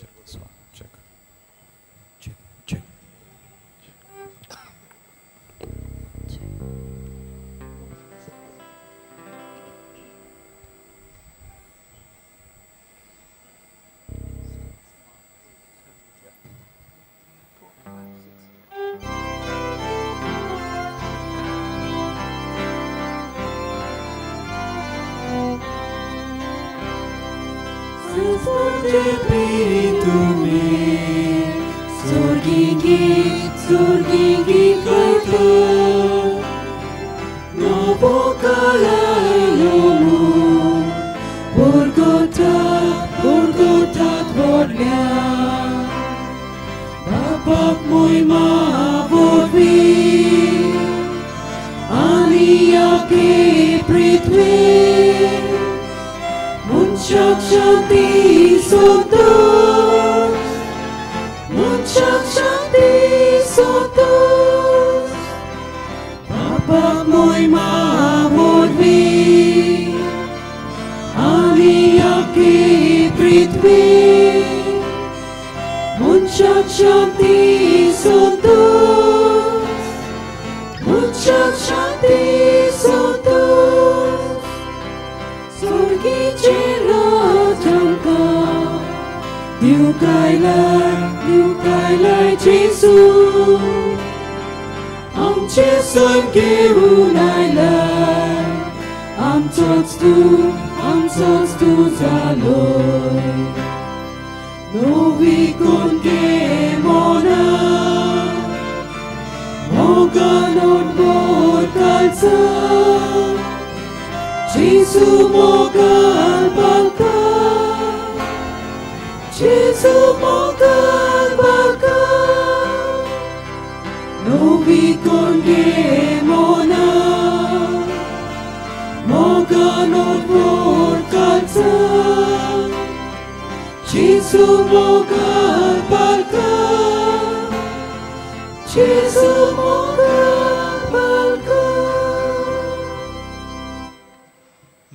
Check check check.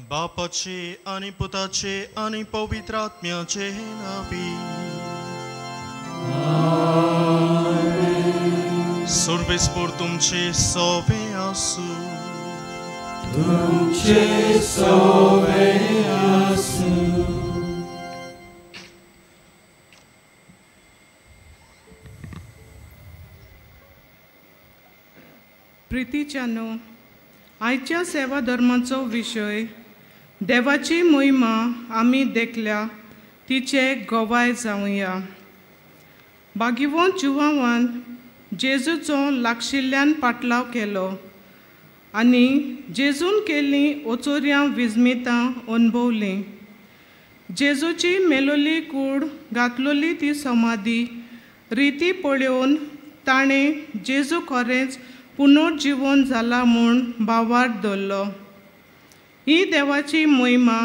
बापाचे आनी पुताचे आनी पवित्र आत्म्याचे नांवी. सर्वेस्पर तुमचे सोवे आसूं. तुमचे सोवे आसूं. प्रितीच्यानो, आयच्या सेवा धर्माचो विशय देवाची महिमा आमी देखल्या तिचे गवाय जावया. बागिवो जुवावान जेजूचो लागशिल्ल्यान पाटलाव केलो आनी जेजून केल्लीं ओचोर्यां विजमितां अणभवलीं. जेजूची मेलोली कूड घातलोली ती समाधी रिती पळोवन ताणें जेजू खरेंच पुनर्जिवन जाला म्हूण भावार्थ दवरलो. ही देवाची महिमा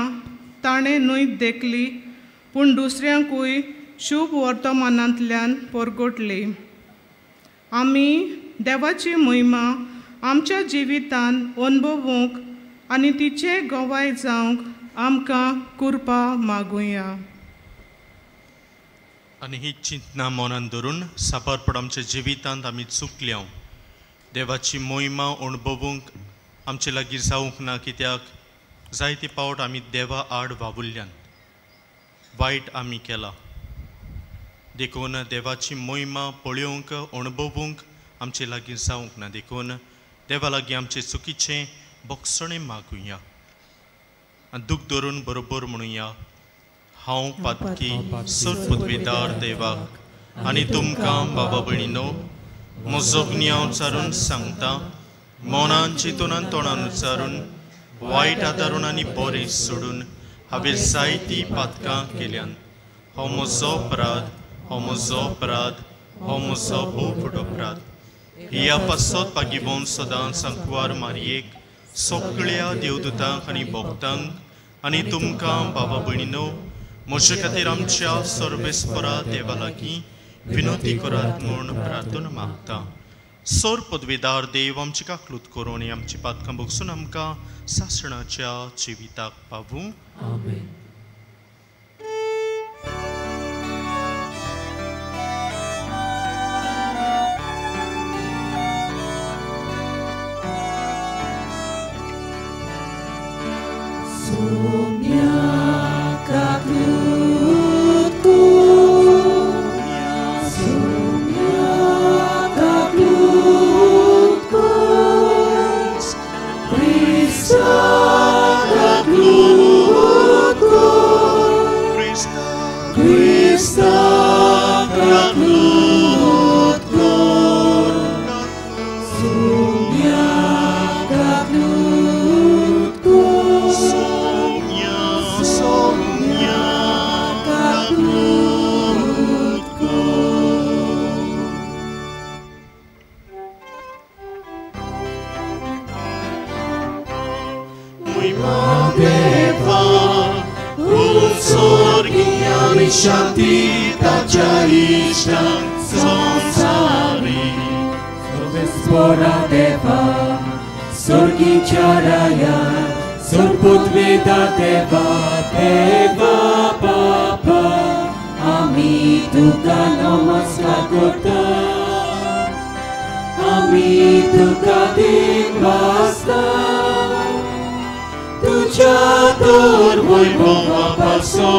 ताणें न्हय देखली पूण दुसऱ्यांकूय शुभ वर्तमानांतल्यान परगटली. आमी देवाची महिमा आमच्या जिवितान अणभवूंक आनी तिचे गवाय जावंक आमकां कृपा मागुया. आनी ही चिंतना मनान धरून साबारपण आमच्या जिवितांत आमी चुकल्या. देवाची महिमा अणभवूंक आमचे लागीं जावंक ना, कित्याक जायते पावट आमी देवा आड वावुरल्यान, वायट आमी केला. देखून देवाची महिमा पळोवंक अणभवूंक आमचे लागीं जावंक ना. देखून देवा लागीं आमचे चुकीचें बोगसणें मागुया आनी दूख धरून बरोबर म्हणुया, हांव पातकी सरपुदवेदार देवाक आनी तुमकां बाबा भयणीनो म्हजो गुन्यांव उच्चारून सांगता, मनान चिंतून आनी तोंडान उच्चारून वायट आदारून आनी बरें सोडून हांवें जायतीं पातकां केल्यान. हो म्हजो अपराध, हो म्हजो अपराध, हो म्हजो भोव व्हड अपराध. ह्या पासत पागिबोन सदां सांकवार मारयेक सगळ्या देवदूतांक आनी भक्तांक आनी तुमकां बाबा भयणीनो म्हजे खातीर आमच्या सर्वेस्परा देवा लागीं विनोती करात म्हूण प्रार्थना मागता. सोर पदवेदार देव आमची काकलूत करून आमची पातकां बगसून आमकां सासणाच्या जिविताक पावूं. आमेन. Krista katlut kor, Sumya katlut kor, Sumya, Sumya katlut kor. Muima Deva, Sorgiani Shanti Tachaishta Sansari. Spora Deva, Sorgicharaya, Sorputveda Deva, Deva Baba, Ami Tuka Namaskar Korta, Ami Tuka Din Vasta, Tuja Tor Vaibhava Paso,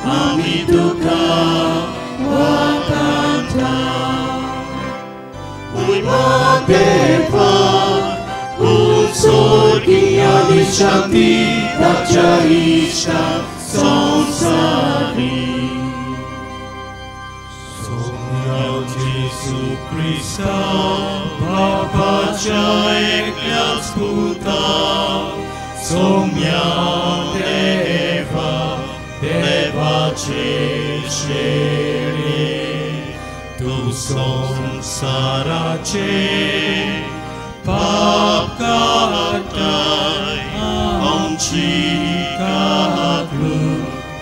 Ami Tuka Vakanta. Muima Deva, Sorgiani Shanti Tachaishta Sansari. Somya Jesu Krista, Papacha Eklyas Puta, Somya Deva, Deva Cheshere, Tu Samsarache, Pap Katai, Amchi Katlu,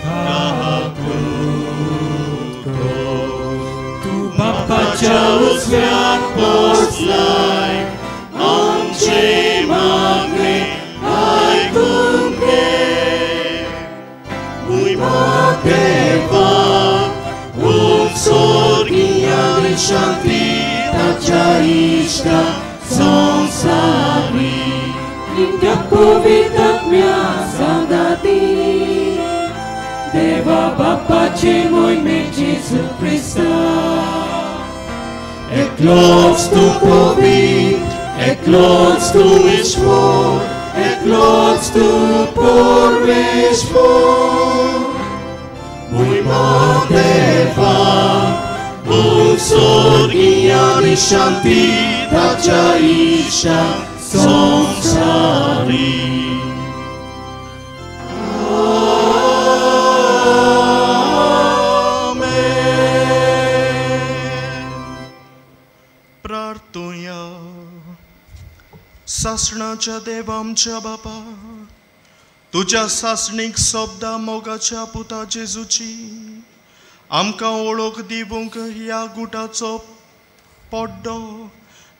Katlut Ko. Tu Papacha Usvyat Poslai, Amche Magre, Aikumke. Muima Deva, Sorgiani Shanti Tachaishta Sansari. Nitya Povitatmya Sangati, Deva Bapache Moime Jesu Krista. Eklots tu Povit, Eklots tu Ishwar, Eklots tu Parmeshwar. Muima Deva, Sorgiani Shanti Tachaishta Sansari. Amen. Prartuya सासणाच्या देवा आमच्या बापा, तुज्या सासणीक सोबदा मोगाच्या पुता जेजूची आमकां ओळख दिवंक ह्या गुटाचो पड्डो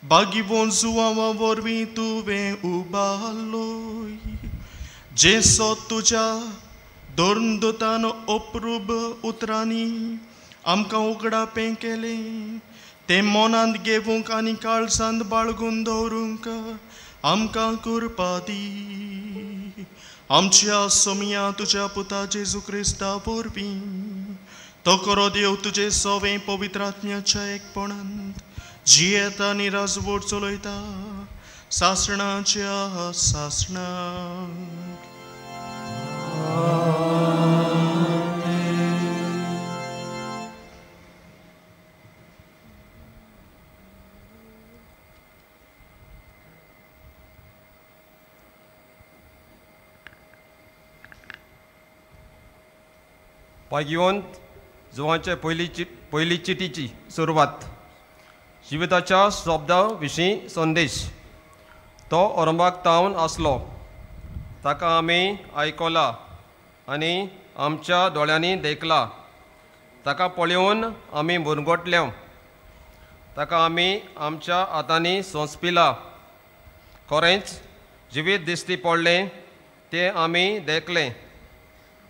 बागिवोन जुवांवा वरवीं तुवें उबारलोय. जें सोद तुज्या दोरंदुतान अप्रूब उतरांनी आमकां उगडापें केलें तें मनांत घेवंक आनी काळजांत बाळगून दवरूंक आमकां कृपा दी. आमच्या सोमया तुज्या पुता जेजू क्रिस्ता वरवीं तो करो देव तुजे सोवें पवित्र आत्म्याच्या एकपणांत जियेता आनी राजवट चलयता सासणाच्या सासणाक. भाग्यवंत जुवांचे पयली चिटीची सुरवात. जिविताच्या शब्दा विशीं संदेश. तो अरंभाक तावन आसलो, ताका आमी आयकला आनी आमच्या दोळ्यांनी देखला, ताका पळोवन आमी मुरगटल्या, ताका आमी आमच्या हातांनी सोंसपिला. खरेंच जिवीत दिश्टी पडलें तें आमी देखलें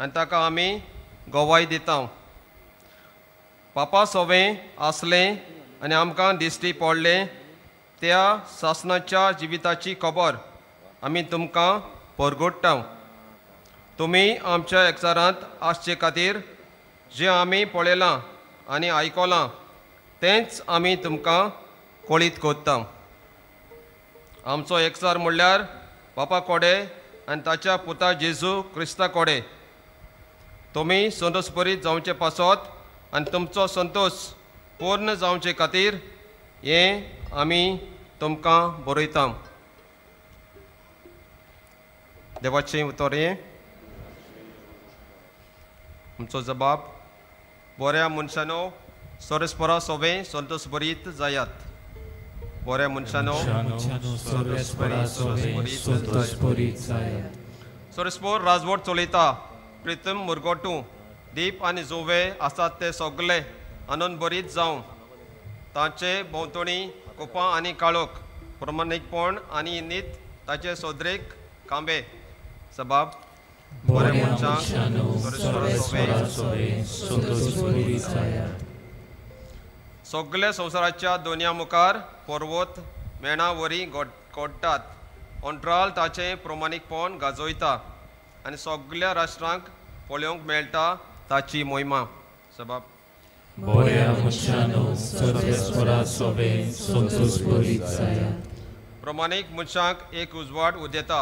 आनी ताका आमी गवाय दिता. पापा सोवें आसलें आनी आमकां दिश्टी पडलें त्या सासणाच्या जिविताची खबर आमी तुमकां परगोडटा. तुमी आमच्या एकचारांत आसचे खातीर जें आमी पळयलां आनी आयकलां तेंच आमी तुमकां कळीत करता. आमचो एकचार म्हणल्यार बापा कोडे आनी ताच्या पुता जेजू क्रिस्ता कोडे. तुमी संतोशभरीत जावचे पासत आनी तुमचो संतोश पूर्ण जावचे खातीर हें आमी तुमकां बरयता. देवाचें उतर हें. आमचो जबाब बऱ्या मनशानो सरस्परा सोवे संतोशभरीत जायात. बऱ्या मनशानो सरस्पोर राजवट चलयता. प्रितम मुरगोटू दीप आनी जुवे आसात ते सगळे आनंदभरीत जावं. तांचे भोंवतणी कुपां आनी काळोख, प्रमाणीकपण आनी नीत ताचे सोदरेक कांबे. सबाब बऱ्या मनशांक. सगल्या संवसाराच्या दोनया मुखार पर्वत मेणा वरी गोडटात. अंतराळ ताचें प्रमाणीकपण गाजयता आनी सगल्या राष्ट्रांक पळोवंक मेळटा ताची मोहिमा. सबाब प्रमाणीक मनशांक एक उजवाड उदेता.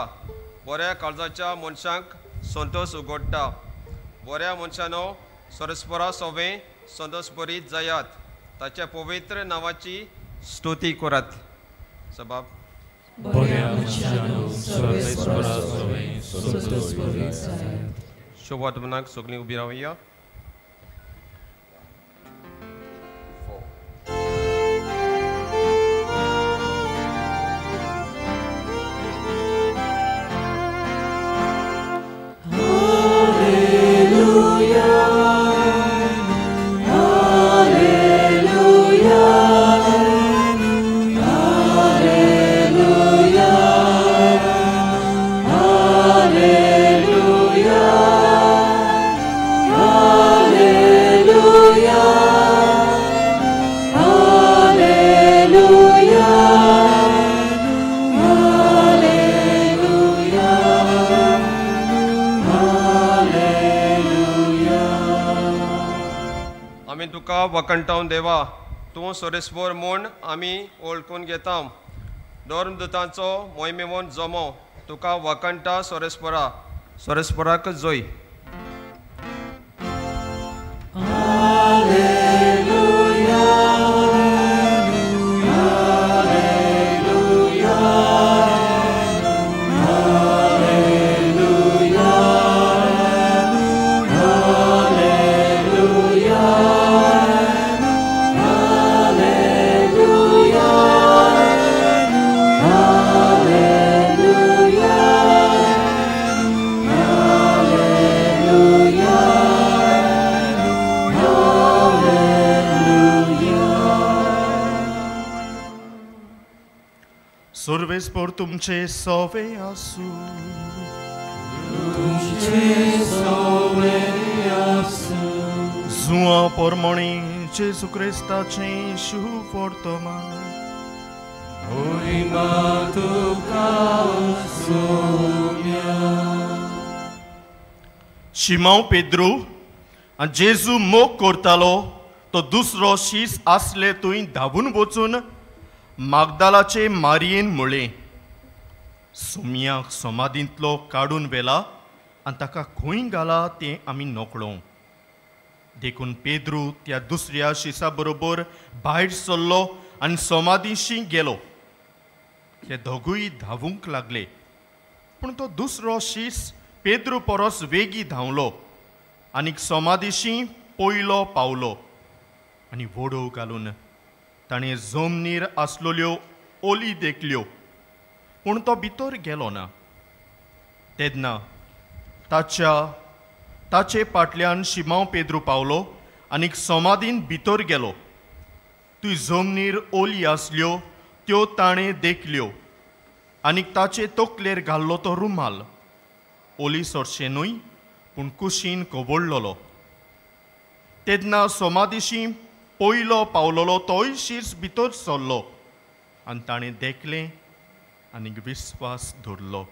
बऱ्या काळजाच्या मनशांक संतोष उगडटा. बऱ्या मनशानो सरस्परा सोवे संतोशभरीत जायात. ताच्या पवित्र नांवाची स्तुती करात. सबाब शोभात्मनाक सगळीं उबी रावया. वखणटावन देवा, तूं सोरेस्पोर म्हूण आमी वळखून घेता. धर्मदुतांचो मोहिमेवन जमो तुका वखणटा सोरेस्पोरा. सोरेस्पोराक जोय. सर्वेस्पोर तुमचे सोवे आसू. तुमचे सोवे आसू. जुआ परमणी जेजू क्रिस्ताचें शुभवर्तमान. मोहिमा तुका सोम्या. शिमांव पेद्रू आनी जेजू मोग करतालो तो दुसरो शीस आसले थंय धांवून वचून मागदालाचे मारयेन म्हळें, सोमयाक समाधींतलो काडून व्हेला आनी ताका खंय घाला तें आमी नकळो. देखून पेद्रू त्या दुसऱ्या शिसा बरोबर भायर सरलो आनी समाधीशी गेलो. ते दोगूय धांवूंक लागले, पूण तो दुसरो शीस पेद्रू परस वेगीं धांवलो आनी समाधीशी पयलो पावलो आनी वडोव घालून ताणें जमनीर आसलेल्यो ओली देखल्यो, पूण तो भितर गेलो ना. तेन्ना ताचे फाटल्यान शिमांव पेद्रू पावलो आनी समाधीन भितर गेलो. ती जमनीर ओली आसल्यो त्यो ताणें देखल्यो आनी ताचे तकलेर घाल्लो तो रुमाल ओली सरशें न्हय पूण कुशीन कवळ्ळलो. तेन्ना समाधीशी पयलो पावलोलो तोय शीस भितर सरलो आनी ताणें देखलें आनी विस्वास धरलो.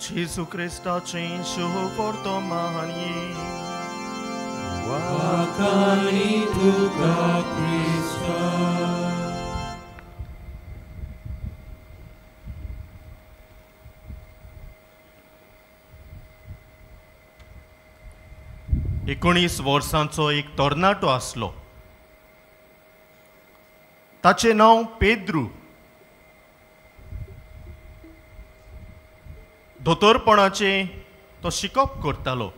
जेजू क्रिस्ताचें शुभवर्तमान. वाखाणी तुका क्रिस्ता. 19 वर्सांचो एक तरणाटो आसलो. ताचें नांव पेद्रू. दोतोरपणाचें तो शिकप करतालो.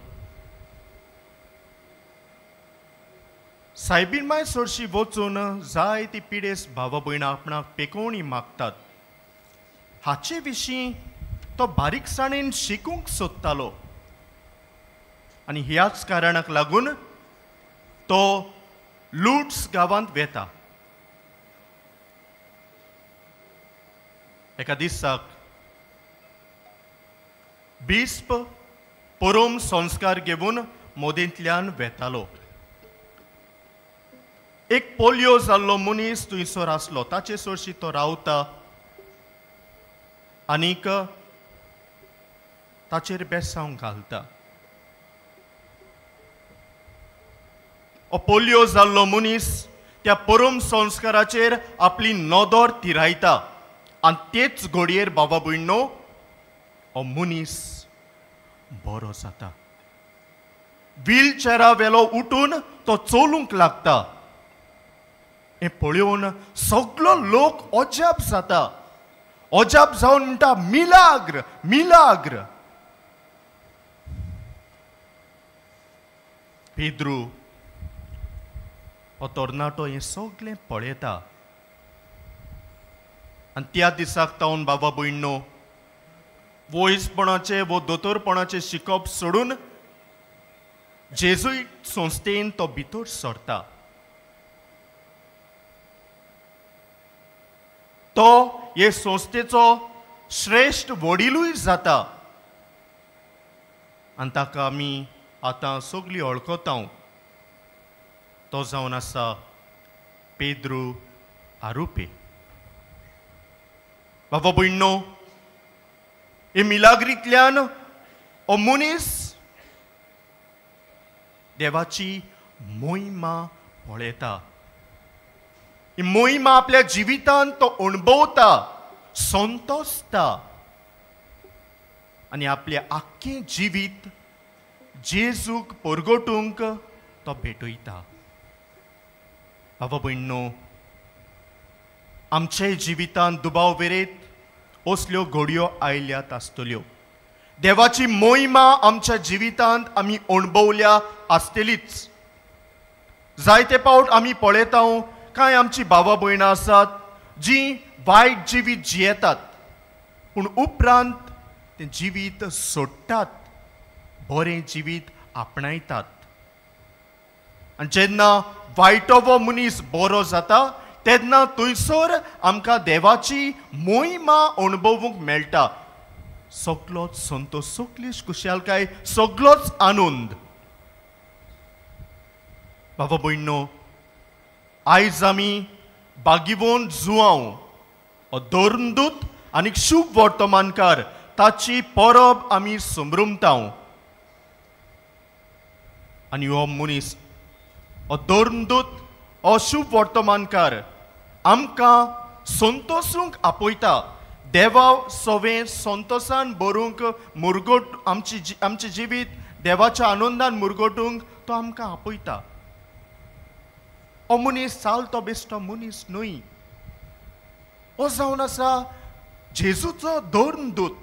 सायबीन माय सरशी वचून जायती पिडेस्त भावा भयणां आपणाक पेकोवणी मागतात. हाचे विशीं तो बारीकसाणेन शिकूंक सोदतालो आनी ह्याच कारणाक लागून तो लुट्स गांवांत वेता. एका दिसाक बिस्प परोम संस्कार घेवन मोदींतल्यान वेतालो. एक पोलियो जाल्लो मनीस थंयसर आसलो. ताचे सरशी तो रावता आनीक ताचेर बेसांव घालता. पोलियो जाल्लो मनीस त्या परम संस्काराचेर आपली नदर तिरायता आनी तेच घडयेर बाबा भयणो हो मनीस बरो जाता. व्हीलचेरा वेलो उठून तो चलूंक लागता. हें पळोवन सगलो लोक अजाप जाता. अजाप जावन म्हणटा, मिलाग्र, मिलाग्र. पेद्रू हो तरणाटो हें सगळें पळयता आनी त्या दिसाक तावन बाबा भयणो वयसपणाचें वो दोतोरपणाचें शिकप सोडून जेजुईट संस्थेन तो भितर सरता. तो हे संस्थेचो श्रेश्ठ वडिलूय जाता आनी ताका आमी आतां सगळीं वळखता. तो जावन आसा पेद्रू आरोपे. बाबा भयणो, हे मिलाग्रींतल्यान हो मनीस देवाची मोहिमा पळयता. ही मोहिमा आपल्या जिवितांत तो अणभवता, संतोषता आनी आपलें आख्खें जिवीत जेजूक परगटूंक तो भेटयता. बाबा भयणो, आमच्या जिवितांत दुबाव वेरेत असल्यो घडयो आयल्यात आसतल्यो. देवाची मोहिमा आमच्या जिवितांत आमी अणभवल्या आसतलीच. जायते पावट आमी पळयता कांय आमची भावा भयणां आसात जी वायट जिवीत जियेतात, पूण उपरांत तें जिवीत सोडटात, बरें जिवीत आपणायतात. आनी जेन्ना वायटो मनीस बरो जाता तेन्ना थंयसर आमकां देवाची मोहिमा अणभवूंक मेळटा. सगलोच संतोश, सगलीच खुशालकाय, सगलोच आनंद. बाबा भयणो, आयज आमी बागिवोन जुआंव हो धर्मदूत आनी शुभ वर्तमानकार ताची परब आमी समृमता. आनी हो मनीस, हो धर्मदूत, हो शुभ वर्तमानकार आमकां संतोषूंक आपयता. देवा सवें संतोषान भरूंक मुरगोट आमचें जिवीत देवाच्या आनंदान मुरगोटूंक तो आमकां आपयता. हो मनीस चालतो बेश्टो मनीस न्हय, हो जावन आसा जेजूचो धर्मदूत.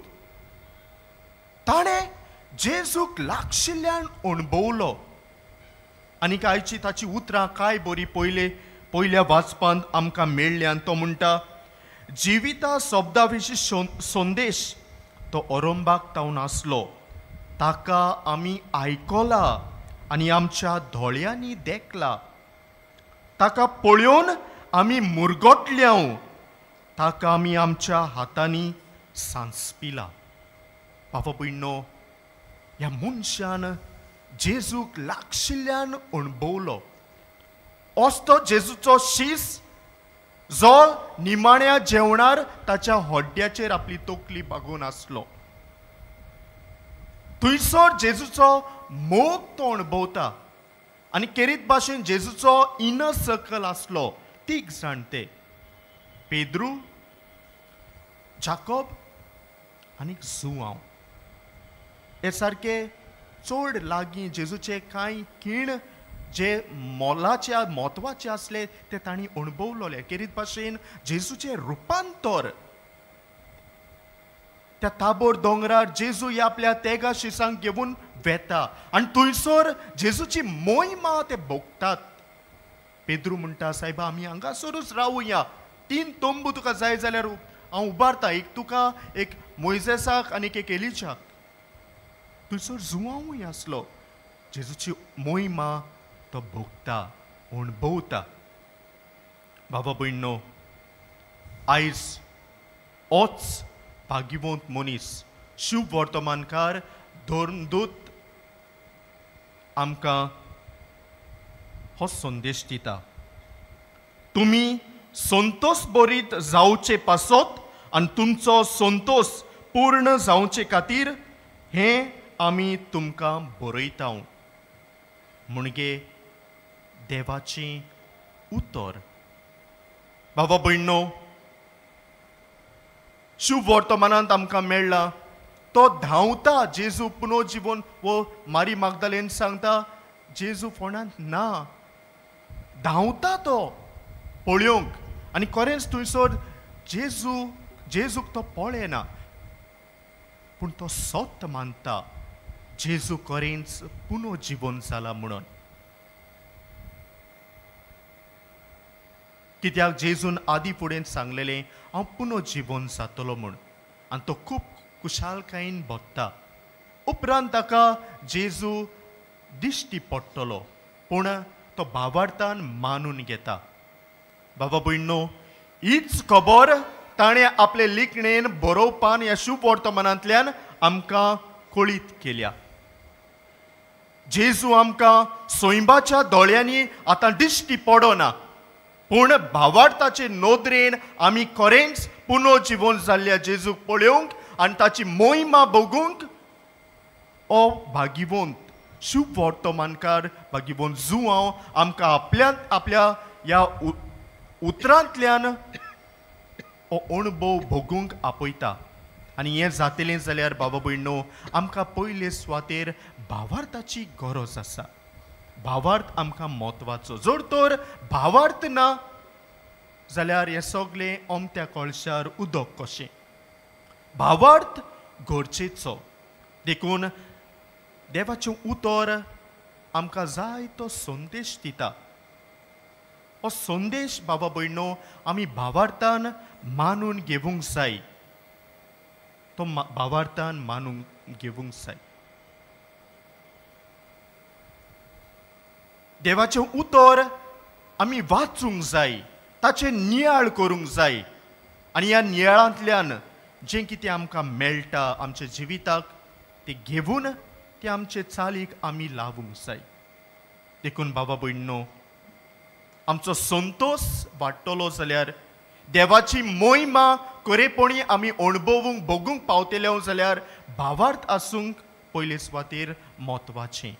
ताणें जेजूक लागशिल्ल्यान अणभवलो. आनी आयची ताची उतरां काय बरी पयल्या वाचपांत आमकां मेळ्ळ्यान. तो म्हणटा, जिविता शब्दा विशीं संदेश तो अरंभाक तावन आसलो, ताका आमी आयकला आनी आमच्या दोळ्यांनी देखला, ताका पळोवन आमी मुरगटल्या, ताका आमी आमच्या हातांनी सांसपिला. बाबा भयणो, ह्या मनशान जेजूक लागशिल्ल्यान अणभवलो. असो जेजूचो शीस जो निमाण्या जेवणार ताच्या हड्ड्याचेर आपली तकली बागोवन आसलो, थंयसर जेजूचो मोग तो अणभवता. आनी केरीत भाशेन जेजूचो इनर सर्कल आसलो, तीग जाण ते, पेद्रू, जाकोब आनी जुआंव. हे सारके चड लागीं जेजूचे कांय खीण जे मोलाचे म्हत्वाचे आसले ते तांणी अणभवलोले. केरीत भाशेन जेजूचें रुपांतर त्या ताबोर दोंगरार जेजू ह्या आपल्या तेगा शिसांक घेवन वेता आनी थंयसर जेजूची मोहिमा ते भोगतात. पेद्रू म्हणटा, सायबा आमी हांगासरूच रावुया, 3 तंबू तुका जाय जाल्यार हांव उबारता, एक तुका, एक मोयजेसाक आनी एक एलिजाक. थंयसर जुआंवूय आसलो. जेजूची मोहिमा तो भोगता, अणभवता. बाबा भयणो, आयज होच भाग्यवंत मनीस शुभ वर्तमानकार धर्मदूत आमकां हो संदेश दिता, तुमी संतोष बरीत जावचे पासत आनी तुमचो संतोष पूर्ण जावचे खातीर हें आमी तुमकां बरयता. म्हणजे देवाचें उतर. बाबा भयणो, शुभ वर्तमानांत आमकां मेळ्ळा तो धांवता जेजू पुनर्जीवन वो मारी मागदालेन सांगता जेजू फोंडांत ना, धांवता तो पळोवंक आनी खरेंच थंयसर जेजूक तो पळयना, पूण तो सत मानता जेजू खरेंच पुनर्जीवन जाला म्हणून. कित्याक जेजून आदी फुडें सांगलेलें हांव पुनर्जीवन जातलो म्हूण, आनी तो खूब कुशालकायेन भोगता. उपरांत ताका जेजू दिश्टी पडटलो, पूण तो भावार्थान मानून घेता. बाबा भयणो, हीच खबर ताणें आपले लिखणेन बरोवपान ह्या शुभ वर्तमानांतल्यान आमकां कळीत केल्या. जेजू आमकां सैंबाच्या दोळ्यांनी आतां दिश्टी पडना, पूण भावार्थाचे नदरेन आमी खरेंच पुनर्जीवन जाल्ल्या जेजूक पळोवंक आनी ताची मोहिमा भोगूंक हो भाग्यवंत शुभ वर्तमानकार भाग्यवंत जुआंव आमकां आपल्या आपल्या ह्या उतरांतल्यान हो अणभव भोगूंक आपयता. आनी हें जातलें जाल्यार बाबा भयणो, आमकां पयले सुवातेर भावार्थाची गरज आसा. भावार्थ आमकां म्हत्वाचो. जर तर भावार्थ ना जाल्यार हें सगळें अमत्या कळशार उदक कशें. भावार्थ गरजेचो. देखून देवाचें उतर आमकां जाय तो संदेश दिता. हो संदेश बाबा भयणो आमी भावार्थान मानून घेवंक जाय, तो भावार्थान मानून घेवंक जाय. देवाचें उतर आमी वाचूंक जाय, ताचें नियाळ करूंक जाय आनी ह्या नियाळांतल्यान जें कितें आमकां मेळटा आमच्या जिविताक तें घेवन तें आमचे चालीक आमी लावूंक जाय. देखून बाबा भयणो, आमचो संतोष वाडटलो जाल्यार, देवाची मोहिमा खरेपणी आमी अणभवूंक भोगूंक पावतले जाल्यार भावार्थ आसूंक पयले सुवातेर म्हत्वाचें.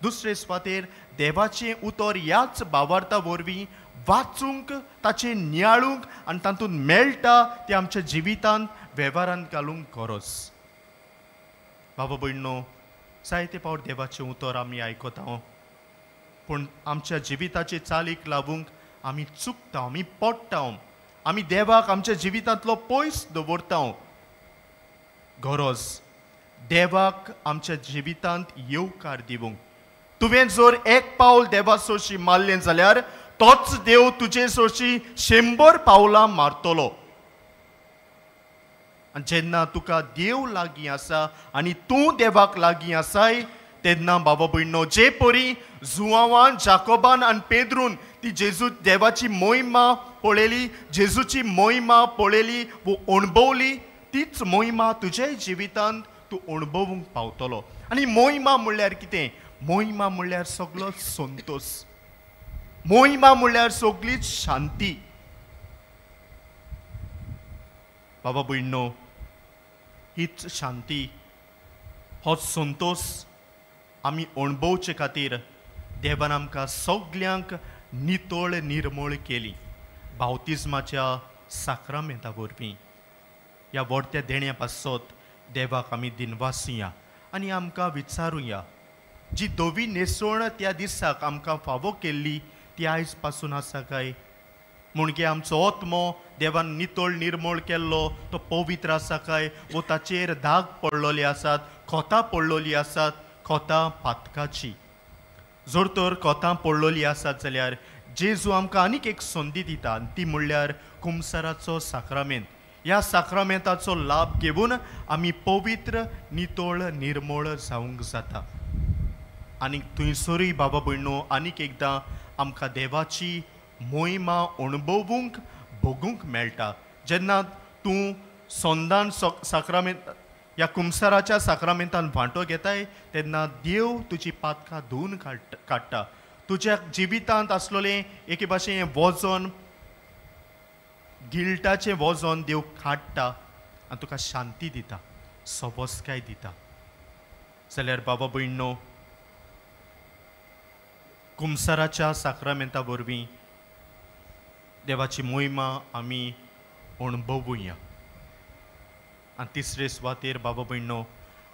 दुसरे सुवातेर देवाचें उतर ह्याच भावार्था वरवीं वाचूंक, ताचें नियाळूंक आनी तातूंत मेळटा तें आमच्या जिवितांत वेव्हारांत घालूंक गरज. बाबा भयणो, जायते फावट देवाचें उतर आमी आयकता, पूण आमच्या जिविताचे चालीक लावूंक आमी चुकता, आमी पडटा, आमी देवाक आमच्या जिवितांतलो पयस दवरता. गरज देवाक आमच्या जिवितांत येवकार दिवंक. तुवें जर एक पावल देवा सोशी मारलें जाल्यार तोच देव तुजे सोशी 100 पावलां मारतलो. आनी जेन्ना तुका देव लागीं आसा आनी तूं देवाक लागीं आसाय तेन्ना बाबा भयणो, जे परी जुआंवान, जाकोबान आनी पेद्रून ती जेजू देवाची मोहिमा पळयली, जेजूची मोहिमा पळयली वो अणभवली, तीच मोहिमा तुज्याय जिवितांत तूं अणभवूंक पावतलो. आनी मोहिमा म्हणल्यार कितें? मोहिमा म्हणल्यार सगलो संतोष, मोहिमा म्हणल्यार सगळीच शांती. बाबा भयणो, हीच शांती, होच संतोष आमी अणभवचे खातीर देवान आमकां सगल्यांक नितळ निर्मळ केली बावतिज्माच्या साक्रामेंता वरवीं. ह्या व्हडत्या देण्या पासत देवाक आमी दिनवासुया आनी आमकां विचारुया, जी धवी न्हेसवण त्या दिसाक आमकां फावो केल्ली ती आयज पासून आसा काय? म्हणजे आमचो आत्मो देवान नितळ निर्मळ केल्लो तो पवित्र आसा काय, वो ताचेर दाग पडलेले आसात, खोतां पडलेली आसात, खोतां पातकाची? जर तर खोतां पडलेली आसात जाल्यार जेजू आमकां आनीक एक संदी दिता आनी ती म्हणल्यार कुमसाराचो साक्रामेंत. ह्या साक्रामेंताचो लाभ घेवन आमी पवित्र नितळ निर्मळ जावंक जाता. आनी थंयसरूय बाबा भयणो आनीक एकदां आमकां देवाची मोहिमा अणभवूंक भोगूंक मेळटा. जेन्ना तूं संदान साक्रामेंत ह्या कुमसाराच्या साक्रामेंतान वांटो घेताय तेन्ना देव तुजी पातकां धुवन काडटा. तुज्या जिवितांत आसलेलें एके भाशेन वजन, गिल्टाचें वजन देव काडटा आनी तुका शांती दिता, सवस्काय दिता. जाल्यार बाबा भयणो, कुमसाराच्या साक्रामेंता वरवीं देवाची मोहिमा आमी अणभवुया. आनी तिसरे सुवातेर बाबा भयणो,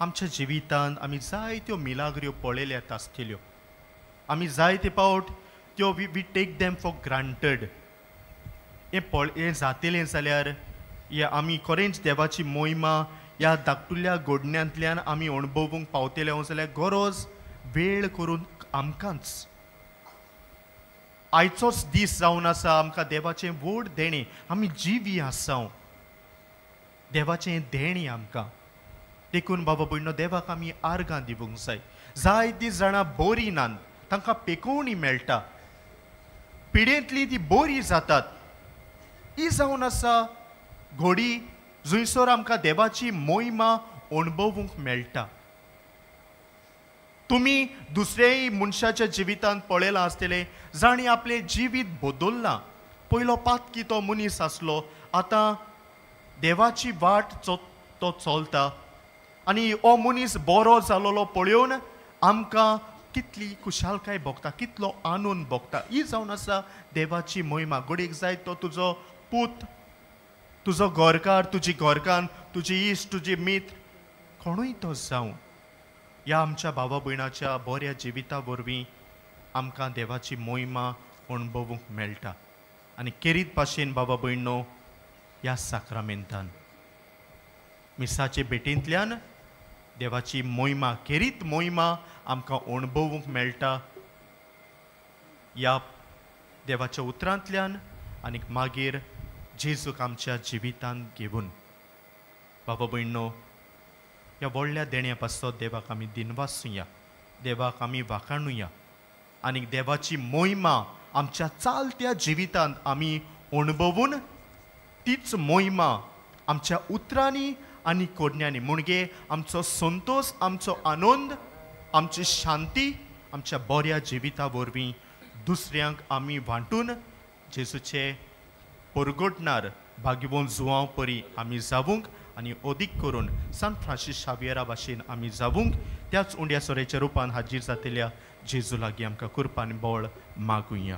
आमच्या जिवितांत आमी जायत्यो मिलाग्र्यो पळयल्यात आसतल्यो. आमी जायते पावट त्यो we take them for granted. हें हें जातलें जाल्यार हें आमी खरेंच देवाची मोहिमा ह्या धाकटुल्या गोडण्यांतल्यान आमी अणभवूंक पावतले जाल्यार गरज वेळ करून आमकांच आयचोच दीस जावन आसा. आमकां देवाचें व्हड देणें, आमी जिवी आसा, देवाचें देणें आमकां. देखून बाबा भयणो, देवाक आमी आर्गां दिवंक जाय. जायतीं जाणां बरीं नात, तांकां पेकोवणी मेळटा, पिडेंतली ती बरी जातात. ही जावन आसा घोडी जंयसर आमकां देवाची मोहिमा अणभवूंक मेळटा. तुमी दुसऱ्याय मनशाच्या जिवितांत पळयलां आसतलें जांणी आपलें जिवीत बदल्लां. पयलो पातकी तो मनीस आसलो, आतां देवाची वाट तो चलता आनी हो मनीस बरो जालोलो पळोवन आमकां कितली खुशालकाय भोगता, कितलो आनंद भोगता. ही जावन आसा देवाची मोहिमा. घडयेक जाय तो तुजो पूत, तुजो घरकार, तुजी घरकान्न, तुजी इश्ट, तुजी मित्र, कोणूय तो जावं, ह्या आमच्या भावा भयणाच्या बऱ्या जिविता वरवीं आमकां देवाची मोहिमा अणभवूंक मेळटा. आनी केरीत भाशेन बाबा भयणो, ह्या साक्रामेंतान मिसाचे भेटींतल्यान देवाची मोहिमा, केरीत मोहिमा आमकां अणभवूंक मेळटा ह्या देवाच्या उतरांतल्यान आनी मागीर जेजूक आमच्या जिवितांत घेवन. बाबा भयणो, ह्या व्हडल्या देण्या पासत देवाक आमी दिनवासुया, देवाक आमी वाखाणुया आनी देवाची मोहिमा आमच्या चालत्या जिवितांत आमी अणभवून तीच मोहिमा आमच्या उतरांनी आनी कोडण्यांनी, म्हणजे आमचो संतोश, आमचो आनंद, आमची शांती आमच्या बऱ्या जिविता वरवीं दुसऱ्यांक आमी वांटून जेजूचे परगटणार भाग्यवंत जुवांव परी आमी जावूंक आनी अदीक करून सांत फ्रांसीस शावियरा भाशेन आमी जावूंक त्याच उंड्या सोऱ्याच्या रुपान हाजीर जातल्या जेजू लागीं आमकां कृपा आनी बळ मागुया.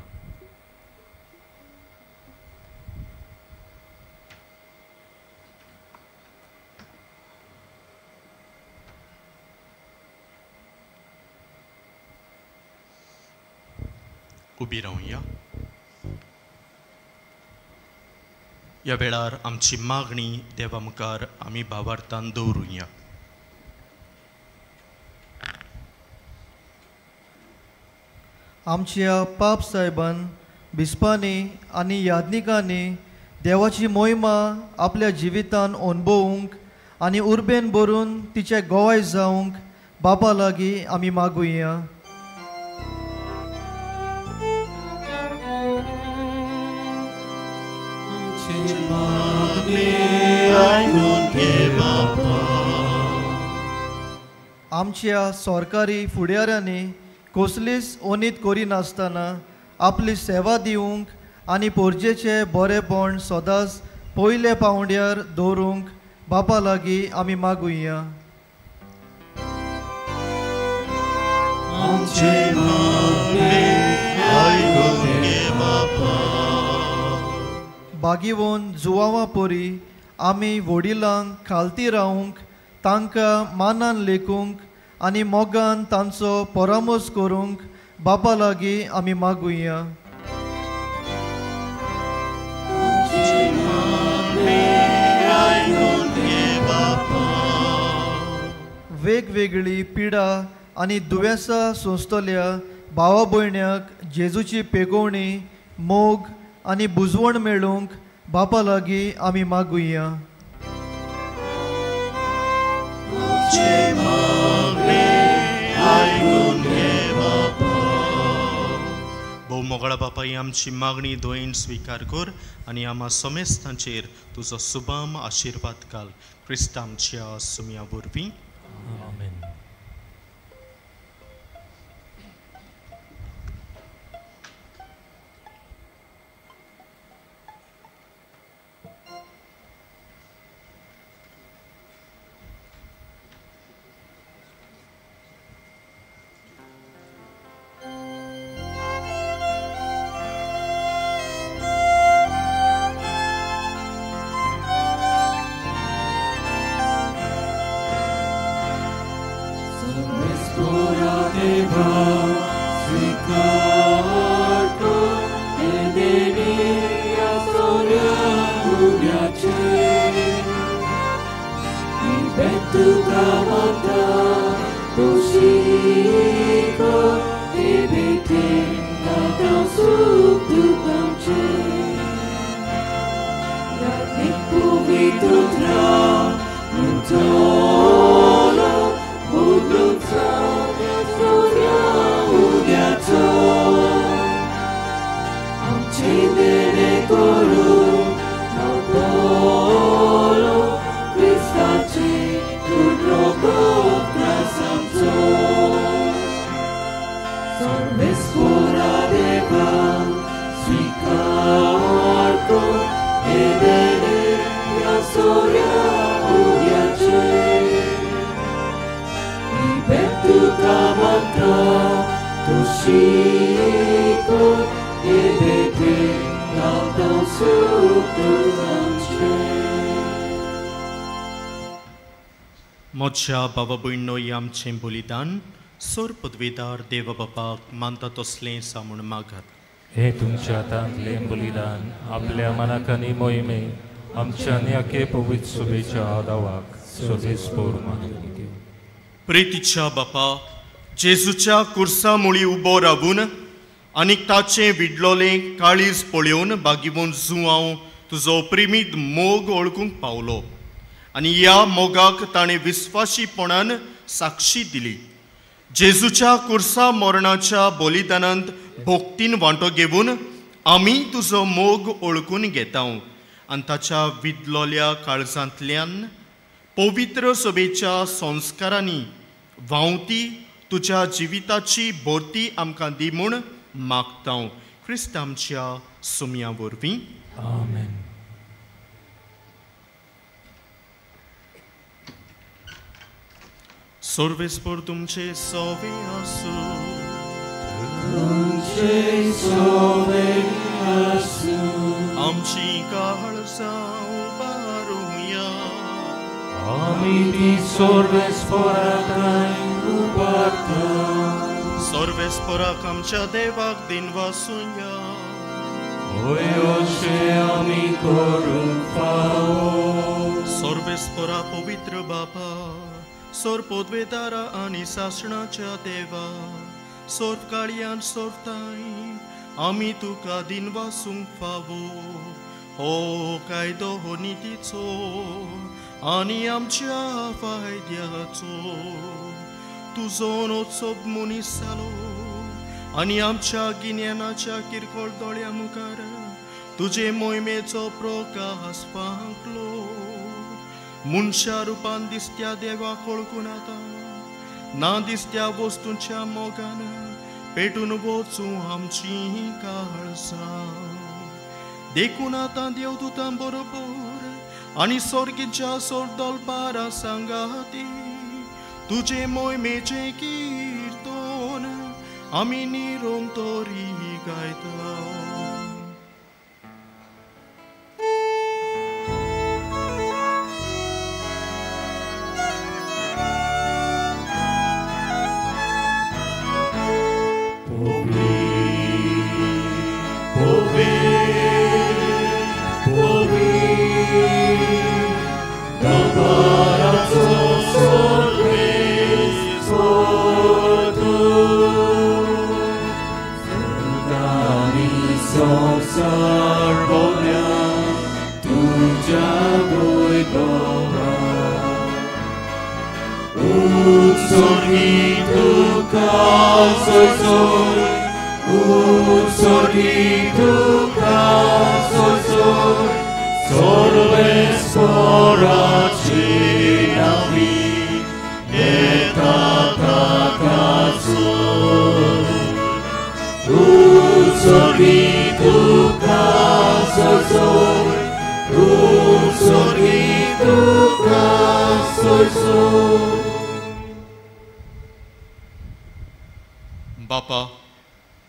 उबी रावया. ह्या वेळार आमची मागणी देवा मुखार आमी भावार्थान दवरुया. आमच्या पाप साहेबान, बिस्पांनी आनी याज्ञिकांनी देवाची मोहिमा आपल्या जिवितान अणभवूंक आनी उर्बेन भरून तिचे गोवाय जावंक बापा लागीं आमी मागुया. आमच्या सरकारी फुडाऱ्यांनी कसलीच ओनीत करिनासतना आपली सेवा दिवंक आनी पोरजेचें बरेपण सदांच पयले पावंड्यार दवरूंक बापा लागीं आमी मागुया. बागीवन जुवावा परी आमी वडिलांक खालती रावंक, तांकां मानान लेखूंक आनी मोगान तांचो परामर्श करूंक बापा लागीं आमी मागुया. वेगवेगळी पिडा आनी दुयेंसां सोंसतल्या भावा भयण्याक जेजूची पेगोवणी, मोग आनी बुजवण मेळूंक बापा लागीं आमी मागुया. भोव मोगळा बापा, ही आमची मागणी दोयेन स्विकार कर आनी आमा समेस्तांचेर तुजो सुबाम आशिर्वाद घाल. क्रिस्त आमच्या सुम्या वरवीं. आमेन. म्हज्या बाबा भयणो, ही आमचें बलिदान सोर पदवेदार देव बापाक मानता तसलें सा म्हूण मागात. हे तुमच्या हातांतलें बलिदान आपल्या मनाक आनी मोहिमे आमच्या न्याके पवित्र सभेच्या आदावाक सोबेस्पोर मानून. प्रितीच्या बापा, जेजूच्या कुर्सा मुळी उबो रावून आनी ताचें विडलोलें काळीज पळोवन बागिवून जुआंव तुजो प्रेमीत मोग वळखूंक पावलो आनी ह्या मोगाक ताणें विस्वाशीपणान साक्षी दिली. जेजूच्या कुर्सा मरणाच्या बलिदानांत भक्तीन वांटो घेवन आमी तुजो मोग वळखून घेता आनी ताच्या विदलोल्या काळजांतल्यान पवित्र सभेच्या संस्कारांनी व्हांवती तुज्या जिविताची भरती आमकां दी म्हूण मागता. क्रिस्त आमच्या सुम्या वरवीं. आमेन. सर्वेस्पर तुमचे सोवे आसूं. तुमचे सोवे आसूं. आमची काळजां उबारुया. आमी ती सर्वेस्पराक उबारता. सर्वेस्पराक आमच्या देवाक दिनवासुया. होय अशें आमी करूंक फावो. सर्वेस्परा पवित्र बापा, सोर पदवेदारा आनी सासणाच्या देवा, सोर काळयान सोरताय आमी तुका दिनवासूंक फावो. हो कायदो हो नितीचो आनी आमच्या फायद्याचो. तुजो नोत्सव मनीस जालो आनी आमच्या गिन्यानाच्या किरकोळ दोळ्या मुखार तुजे मोहिमेचो प्रकाश फांकलो. मनशा रुपान दिसत्या देवाक वळखून आतां ना दिसत्या वस्तूंच्या मोगान पेटून वचूं आमची काळजां. देखून आतां देवदूतां बरोबर आनी सोर्गीच्या सोर सांगाती तुजे मोहिमेचें कीर्तन आमी निरंतरी गायता. Utsorgi tuka soy, utsorgi tuka soy, sorles poraci navi, etatakazu. Utsorgi tuka soy, utsorgi tuka soy. बापा,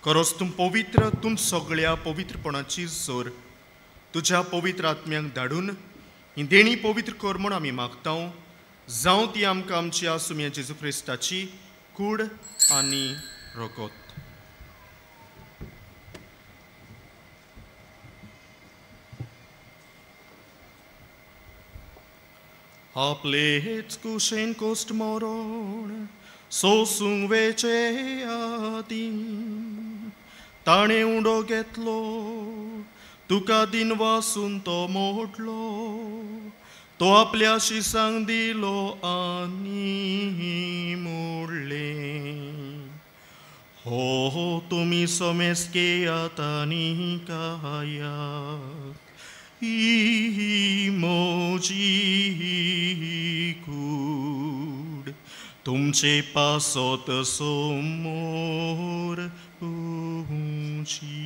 खरोच तूं पवित्र, तूं सगळ्या पवित्रपणाची जोर तुज्या पवित्र आत्म्यांक धाडून ही देणी पवित्र कर म्हूण आमी मागता. जावं ती आमकां आमच्या सुम्या जेजू क्रिस्ताची कूड आनी रगत. आपलेच कुशेन कोश्ट मरण सोसूंक वेचे आदीं ताणें उडो घेतलो, तुका दिन वासून तो मोडलो, तो आपल्या शिसांक दिलो आनी मोडलें. हो तुमी समेस घेयात आनी खायात, ही म्हजी कूड, तुमचे पासत समोर उंची.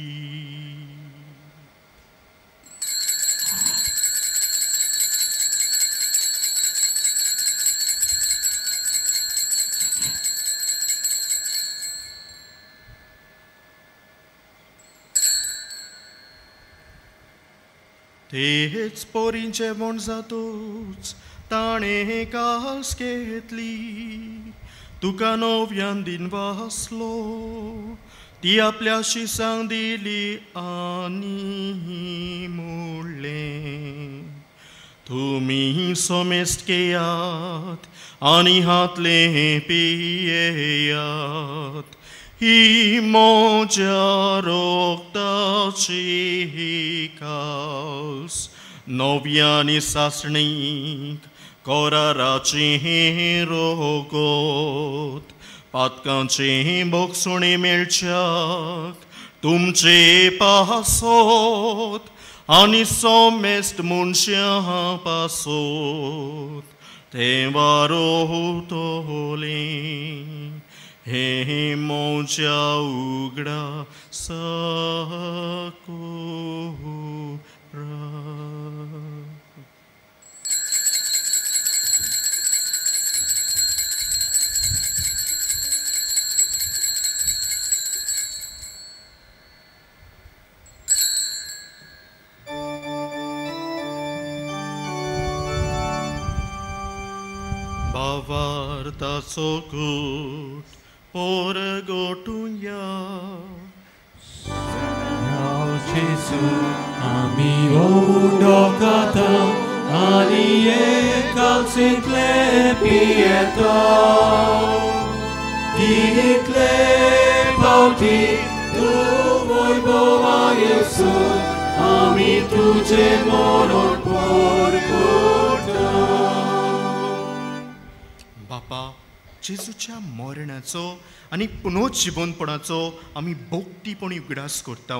तेच पोरीं जेवण जातूच ताणें कास घेतली, तुका नव्यान दिन वासलो, ती आपल्या शिसांक दिली आनी मोडलें. तुमी समेस्त घेयात आनी हातलें पियेयात, ही म्हज्या रगताची कास, नव्यानी सासणीक कराराची रगत, पातकांची भोगसुणी मेळच्याक तुमचे पासत आनी समेस्त मनशां पासत तें वारोतलें. हे म्हज्या उगडा साकोरा. भावार्थाचो कूट परगटुया. जेजू आमी उडो खाता आनी एकालसींतले पियेता, तितले फावटी तूं वैभवा येसू आमी तुजें मरण परगटा. बापा, जेजूच्या मरणाचो आनी पुनर्जिवनपणाचो आमी भक्तीपणी उगडास करता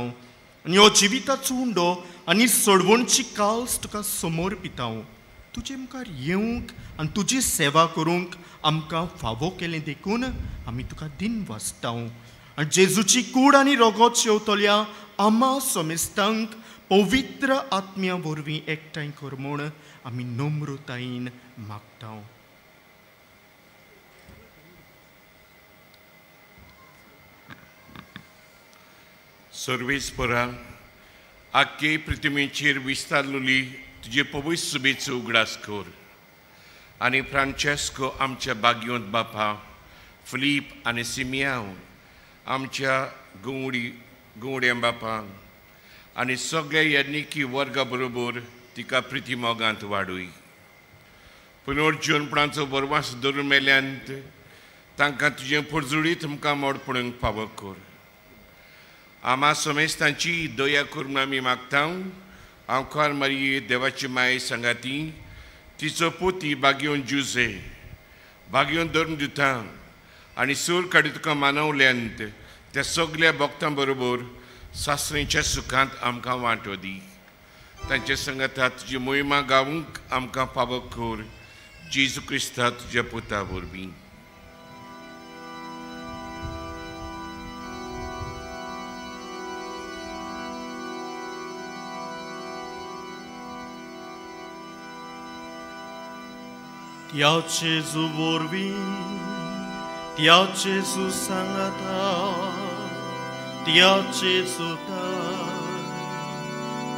आनी हो जिविताचो उंडो आनी सोडवणची काल्स तुका समोर पिता. तुजे मुखार येवंक आनी तुजी सेवा करूंक आमकां फावो केलें देखून आमी तुका दिन वाचता. आनी जेजूची कूड आनी रगत शेवतल्या आमा समेस्तांक पवित्र आत्म्या वरवीं एकठांय कर म्हूण आमी नम्रतायेन मागता. सर्वेस्परा, आख्खे पृथ्वीचेर विस्तारलेली तुजे पवित्र सुबेचो उगडास कर आनी फ्रांचेस्को आमच्या बागयोंत बापा, फिलीप आनी सिमियांव आमच्या गवड्यां बापा आनी सगळ्या याज्ञिकी वर्गा बरोबर तिका प्रिती मोगांत वाडूय. पुनर्जीवनपणाचो बरवास धरून मेल्यांत तांकां तुजें पुरजुळीत तुमकां मोड पडूंक फावो कर. आमा समेस्तांची दया करून आमी मागता. आंवकार मारये देवाची माये सांगाती तिचो पोती बागयोन जुजे बागयोन धरून दिता आनी सूर काडी तुका मानवल्यांत त्या सगल्या भक्तां बरोबर सासणीच्या सुखांत आमकां वांटो दी. तांचे संगता तुजी मोहिमा गावूंक आमकां फावो कर, जेजू क्रिस्ता तुज्या पुता वरवीं. त्या जेजू वरवीं, त्या जेजू सांगाता, त्या जेजूताय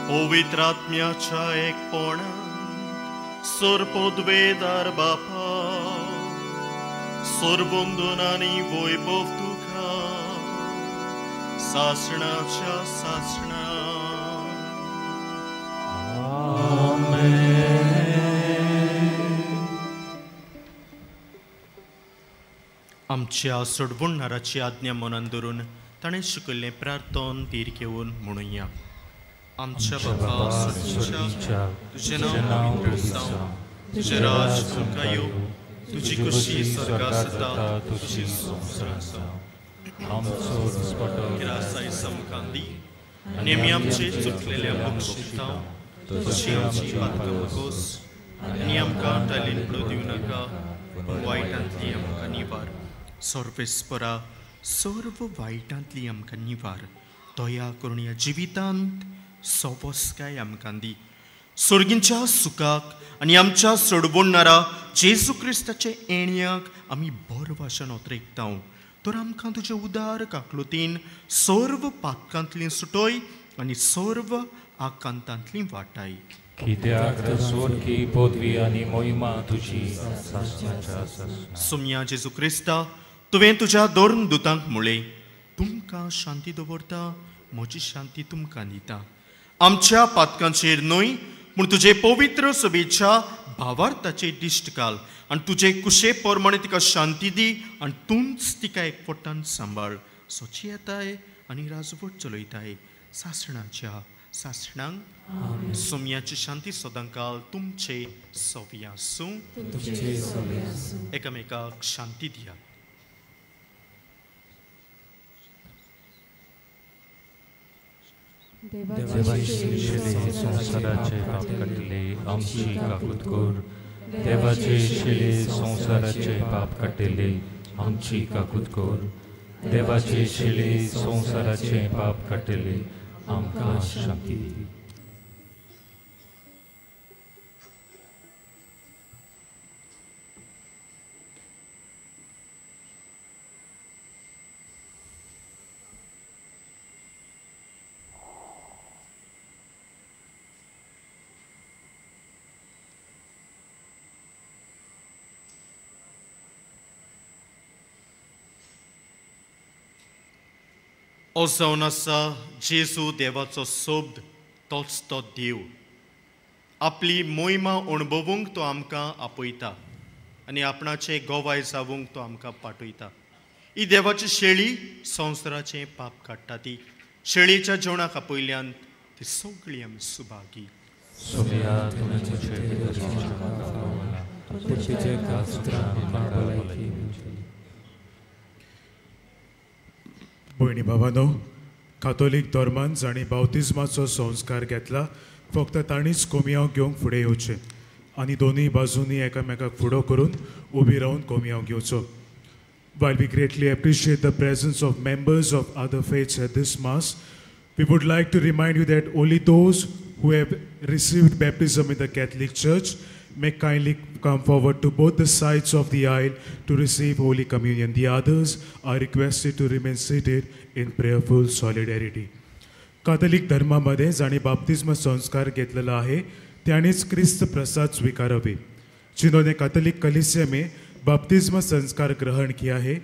पवित्र आत्म्याच्या एकपणान सर्वपदवेदार बापा सर्वंदन आनी वैभव तुका सासणाच्या सासणा. आमच्या सोडवणणाराची आज्ञा मनान धरून ताणें शिकयल्लें प्रार्थन धीर घेवन म्हणुया. आमच्या बापा स्वर्गीच्या, तुजें नांव पवित्र जावं, तुजें राज तुमकां येवं, तुजी खुशी स्वर्गांत जाता तशी संवसारांत जावं. आमचो दिसपटो ग्रास आयज आमकां दी आनी आमी आमचे चुकलेल्या बक्षिता तशी आमची पातकां बगोस आनी आमकां टायलीन पडूं दिवं नाका, पूण वायटांतली आमकां निवार. सर्वेस्परा सर्व वायटांतली आमकां निवार, दया करून ह्या जिवितांत सोबसकाय आमकां दी. सोर्गींच्या सुखाक आनी आमच्या सोडवणणारा जेजू क्रिस्ताचे येण्याक आमी बरवाशन ओतरेकता. तर आमकां तुजे उदार काकलुतीन सर्व पातकांतली सुटोय आनी सर्व आकांतांतली वाटाय. कित्याक स्वर्गी पदवी आनी मोहिमा तुजी सासणाच्या सासणा. सोम्या जेजू क्रिस्ता, तुवें तुज्या दोन दुतांक म्हळें, तुमकां शांती दवरता, म्हजी शांती तुमकां दिता. आमच्या पातकांचेर न्हय पूण तुजे पवित्र सभेच्या भावार्थाचेर दिश्ट घाल आनी तुजे कुशे प्रमाणे तिका शांती दी आनी तूंच तिका एकवटान सांबाळ. सोची येताय आनी राजवट चलयताय सासणाच्या सासणांक. सोम्याची शांती सदांकाल तुमचे सवी आसूं. एकामेकाक शांती दियात. देवाचे शिले संवसाराचे पाप काडटले आमची काकूत कर. देवाचे शिले संवसाराचे पाप काडटले आमची काकूत कर. देवाचे शिले संवसाराचे पाप काडटले आमकां शांती दी. ओ जावन आसा जेजू देवाचो शब्द, तोच तो देव. आपली मोहिमा अणभवूंक तो आमकां आपयता आनी आपणाचे गोवाय जावूंक तो आमकां पाठयता. ही देवाची शेळी संवसाराचें पाप काडटा. ती शेळीच्या जेवणाक आपयल्यान ती सगळी आमी सुभागी. भयणी भावानो, कातोलीक धर्मान जांणी बावतिज्माचो संस्कार घेतला फक्त तांणीच कोमियांव घेवंक फुडें येवचें आनी दोनूय बाजूंनी एकामेकाक फुडो करून उबी रावन कोमियांव घेवचो. While we greatly appreciate the presence of members of other faiths at this Mass, we would like to remind you that only those who have received baptism in the Catholic Church may kindly come forward to both the sides of the aisle to receive Holy Communion. The others are requested to remain seated in prayerful solidarity. Catholic धर्मामध्ये जांणी बाप्तिस्म संस्कार घेतलेला आहे त्यांनीच क्रिस्त प्रसाद स्वीकारावे. जिन्होंने Catholic कलीसिया में बपतिस्मा संस्कार ग्रहण किया है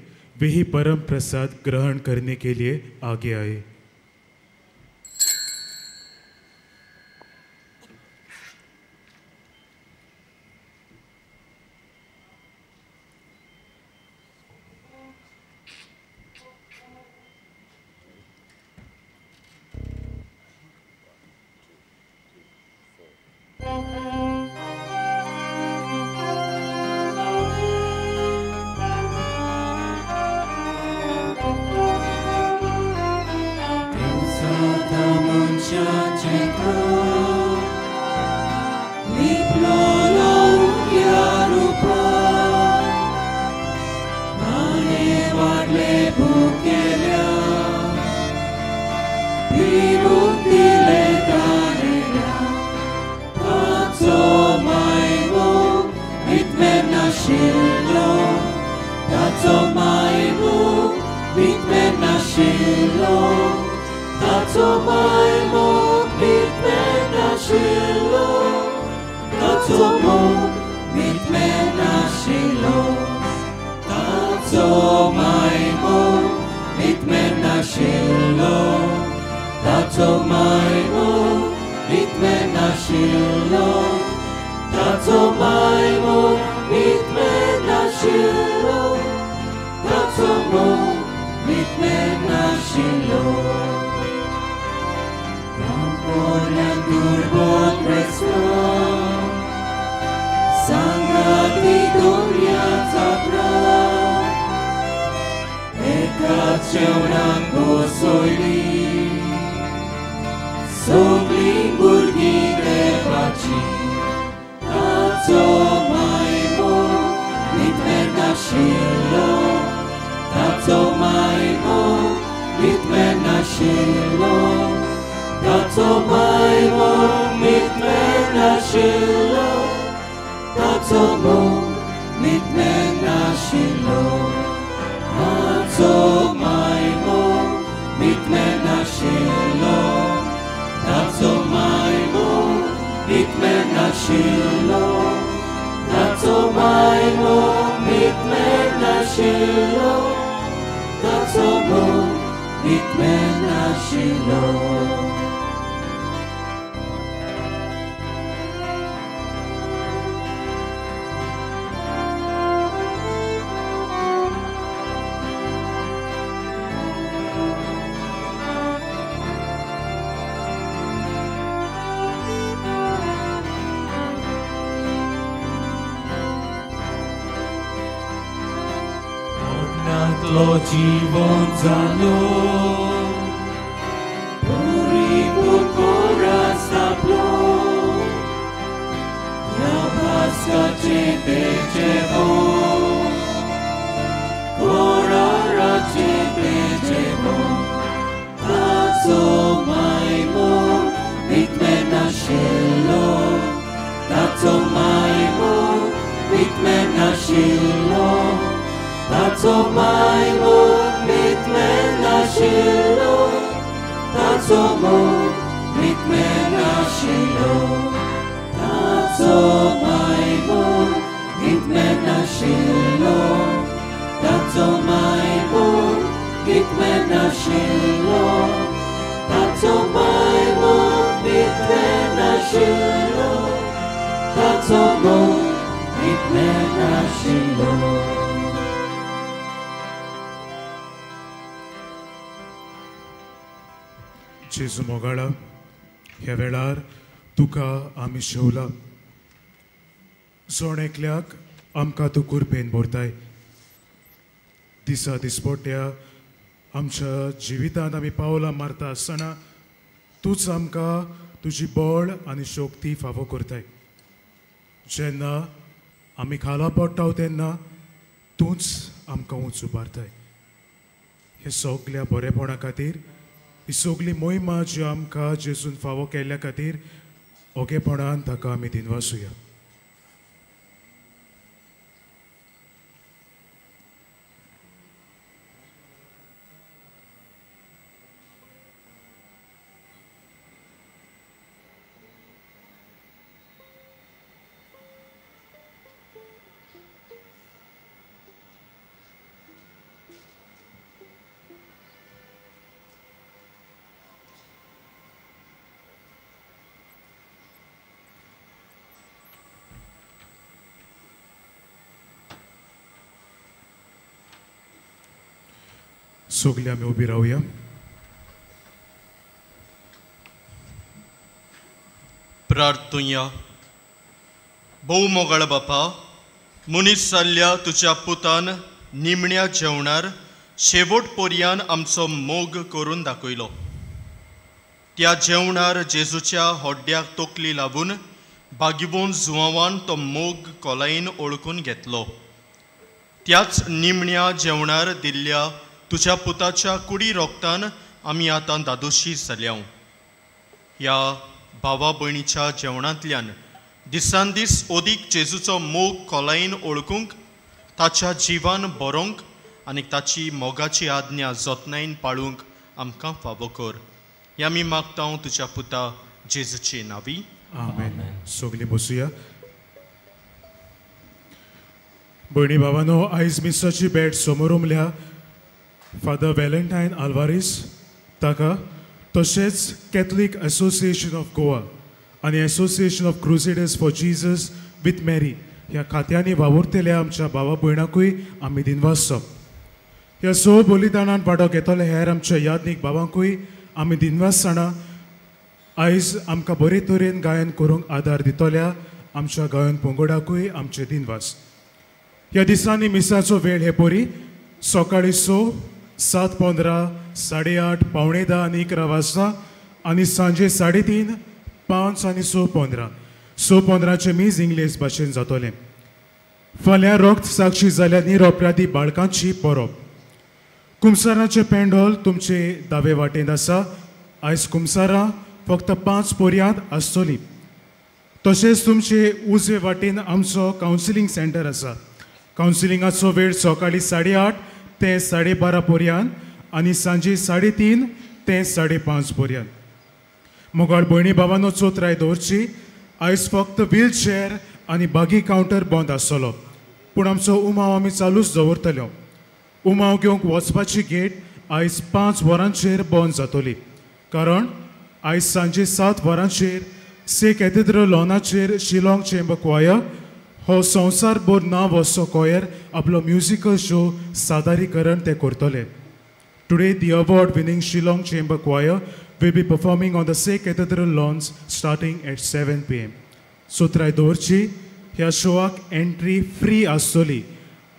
वे ही परम प्रसाद ग्रहण करने के लिए आगे आए. मनशाचें घर लिपलोलो उग्या रुपान ताणें वाडलें भुकेल्या पिरूंक दिलें ताणेल्या ताचो मायमूग वितमेर नाशिल्लो ताचो मायमूग वितमेर नाशिल्लो ताचो मायमूग वितमेर नाशिल्लो ताचो मोग वितमेर नाशिल्लो ताचो मायमूग वितमेर नाशिल्लो ताचो मायमूग वितमेर नाशिल्लो ताचो मायमूग वितमेर नाशिल्लो ताचो मोग वितमेर नाशिल्लो रामपोल्या दुर्बळ क्रिस्तांव सांगाती दोर्याचा प्राण एकाच जेवणाक बसयली सगळीं भुरगीं देवाची ताचो मायमूग वितमेर नाशिल्लो ताचो मायमूग वितमेर नाशिल्लो ताचो मायमूग वितमेर नाशिल्लो ताचो मोग वितमेर नाशिल्लो ताचो मायमूग वितमेर नाशिल्लो ताचो मायमूग वितमेर नाशिल्लो ताचो मायमूग वितमेर नाशिल्लो ताचो मोग वितमेर नाशिल्लो. मरणांतलो जीवन जालो पुरी कोरास आपलो ह्या भास्काचें तें जेवण कोराराचें तें जेवण ताचो मायमूग वितमेर नाशिल्लो ताचो मायमूग वितमेर नाशिल्लो ताचो मायमूग वितमेर नाशिल्लो ताचो मोग वितमेर नाशिल्लो ताचो मायमूग वितमेर नाशिल्लो ताचो मायमूग वितमेर नाशिल्लो ताचो मायमूग वितमेर नाशिल्लो ताचो मोग वितमेर नाशिल्लो. जेजू मोगाळा, ह्या वेळार तुका आमी शेवला. जण एकल्याक आमकां तूं कुरपेन भरताय. दिसा दिसपट्ट्या आमच्या जिवितांत आमी पावलां मारता आसतना तूंच आमकां तुजी बळ आनी शक्ती फावो करताय. जेन्ना आमी खाला पडटा तेन्ना तूंच आमकां उंच उबारताय. हे सगल्या बरेपणा खातीर, ही सगली मोहिमा जी आमकां जेजून फावो केल्ल्या खातीर ओगेपणान ताका आमी दिनवासुया. सगळे आमी उबी रावया. प्रार्थुया. भोव मोगाळ बापा, मनीस जाल्ल्या तुज्या पुतान निमण्या जेवणार शेवट पर्यान आमचो मोग करून दाखयलो. त्या जेवणार जेजूच्या होड्ड्याक तकली लावून बागिबोन जुवान तो मोग कोलायेन ओळखून घेतलो. त्याच निमण्या जेवणार दिल्ल्या तुज्या पुताच्या कुडी रोगतान आमी आतां दादोशी जाल्या. ह्या भावा भयणीच्या जेवणांतल्यान दिसान दीस ओदीक जेजूचो मोग खोलायेन ओळखूंक, ताच्या जिवान बरोवंक आनी ताची मोगाची आज्ञा जतनायेन पाळूंक आमकां फावो कर. ह्या आमी मागता तुज्या पुता जेजूचे नांवी, आमेन. सगळीं बसुया. भयणी भावानो, आयज मिसाची भेट समोर उमल्या फादर व्हॅलेंटायन आल्वारीस ताका, तशेंच कॅथलीक एसोसिएशन ऑफ गोवा आनी association of crusaders for Jesus with Mary ह्या खात्यांनी वावुरतल्या आमच्या भावा भयणाकूय आमी दिनवासप. ह्या स बलिदानान वांटो घेतले हेर आमच्या यादनीक भावांकूय आमी दिनवासना. आयज आमकां बरे तरेन गायन करूंक आदार दितल्या आमच्या गायन पंगडाकूय आमचे दिनवास. ह्या दिसांनी मिसाचो वेळ हे परी सकाळीं 6, 7:15, 8:30, 9:45 आनी 11 वाजता आनी सांजे 3:30, 5 आनी 6:15. 6:15 मीस इंग्लीश भाशेन जातलें. फाल्यां रक्त साक्षी जाल्या निरपराधी बाळकांची परब. कुमसाराचें पेंडोल तुमचे दावे वाटेंत आसा. आयज कुमसारां फक्त 5 पर्यांत आसतली. तशेंच तुमचे उजवे वाटेन आमचो कावन्सिलींग सेंटर आसा. कावन्सिलिंगाचो वेळ सकाळीं 8:30 ते 12:30 पर्यांत आनी सांजे 3:30 ते 5:30 पर्यांत. मोगाळ भयणी भावांनो, चोत्राय दवरची. आयज फक्त व्हीलचेअर आनी बागी कावंटर बंद आसतलो, पूण आमचो उमाव आमी चालूच दवरतले. उमाव घेवंक वचपाची गेट आयज 5 वरांचेर बंद जातली, कारण आयज सांजे 7 वरांचेर से कॅथेड्रल लॉनाचेर शिलाँग चेंबर क्वायर हो संवसारभर नांव असो कॉयर आपलो म्युजिकल शो सादरीकरण ते करतले. Today the award winning Shillong chamber choir will be performing on the Se Cathedral lawns starting at 7 PM. सोत्राय दवरची. ह्या शोआक एंट्री फ्री आसतली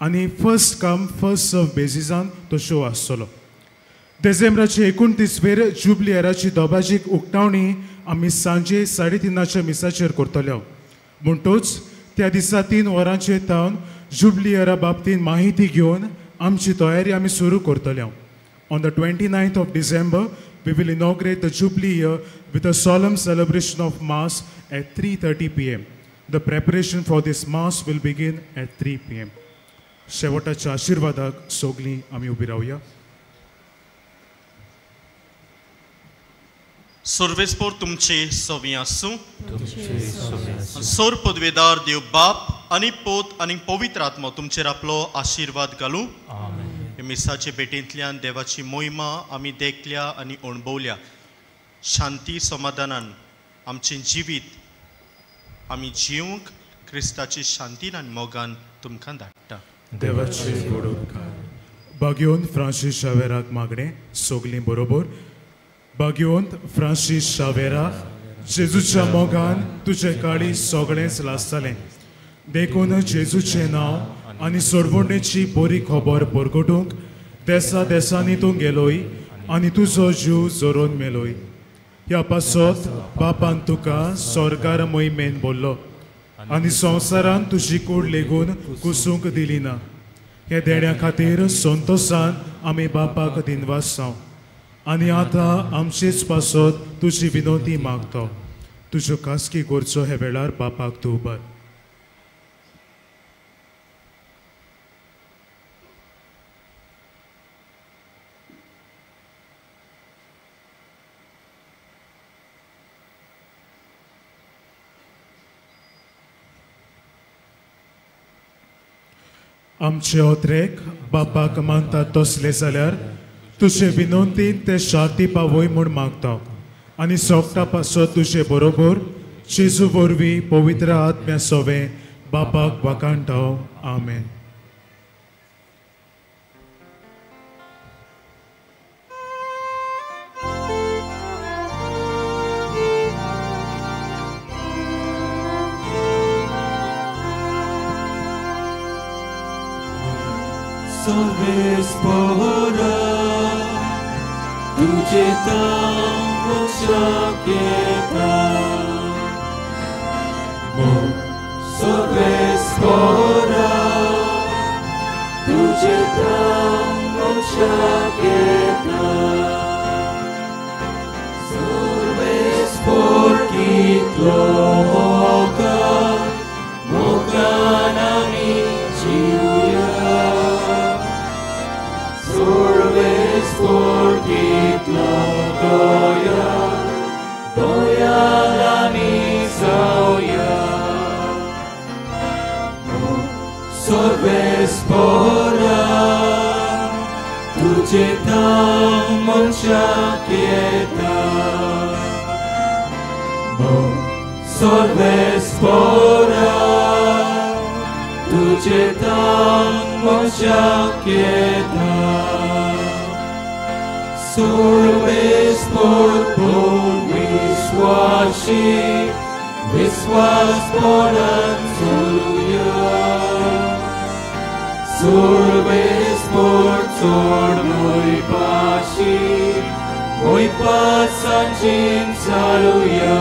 आनी फर्स्ट कम फर्स्ट सर्व बेजिसान तो शो आसतलो. देसेंब्राचे 29वेर जुबली इयराची दोबाजीक उक्तावणी आमी सांजे 3:30 मिसाचेर करतले. म्हणटूच त्या दिसा 3 वरांचेर तावन जुबली इयरा बाबतीन माहिती घेवन आमची तयारी आमी सुरू करतले. On the 29th of December, we will inaugurate the Jubilee year with a solemn celebration of Mass at 3:30 p.m. The preparation for this Mass will begin at 3 p.m. शेवटाच्या आशीर्वादाक सगळीं आमी उबी रावया. सर्वेस्पोर तुमचे सवी आसूं. सोर पदवेदार देव बाप आनी पोत आनी पवित्र आत्मो तुमचेर आपलो आशिर्वाद घालूं. मिसाचे भेटेंतल्यान देवाची मोहिमा आमी देखल्या आनी अणभवल्या. शांती समाधानान आमचें जिवीत आमी जिवंक क्रिस्ताची शांतीन आनी मोगान तुमकां धाडटा. देवाचे व्हड उपकार. बागयोन फ्रांसीस शावेराक मागणें सगलीं बरोबर. बागयोन फ्रांसीस शावेरा, जेजूच्या मोगान तुजें काळी सगळेंच लासतलें, देखून जेजूचें नांव आनी सोडवणेची बरी खबर परगटूंक देसा देसांनी तूं गेलोय आनी तुजो जीव जोरोन मेलोय. ह्या पासत बापान तुका स्वर्गार मोहिमेन बोल्लो आनी संवसारान तुजी कूड लेगून कुसूंक दिली ना. ह्या देण्या खातीर संतोसान आमी बापाक दिनवासांव आनी आतां आमचेच पासत तुजी विनोती मागता. तुज्यो खासगी गरजो हे वेळार बापाक तूं उबर. आमचे ओत्रेक बापाक मानता तसले जाल्यार तुजे विनंतीन ते शांती पावय म्हूण मागता आनी सोगटा पासत तुजे बरोबर जेजू वरवीं पवित्र आत्म्या सोवें बापाक वाखाणटा. आमेन. Salves pora, तुझे तां मनशाक येता मोग सर्वेस्पोरा तुजें धाम मनशाक येता सर्वेस्पोर कितलो मोगान मोगान आमी जिवया सर्वेस्पोर कितलो दया दयाल आमी जावया सर्वेस्पोरा तुजें धाम मनशाक येता सर्वेस्पोरा तुजें धाम मनशाक येता सर्वेस्पोर भोव विश्वासी विश्वासपणान चलुया सर्वेस्पोर चड मोयपाशी मोयपासांचीन चालुया.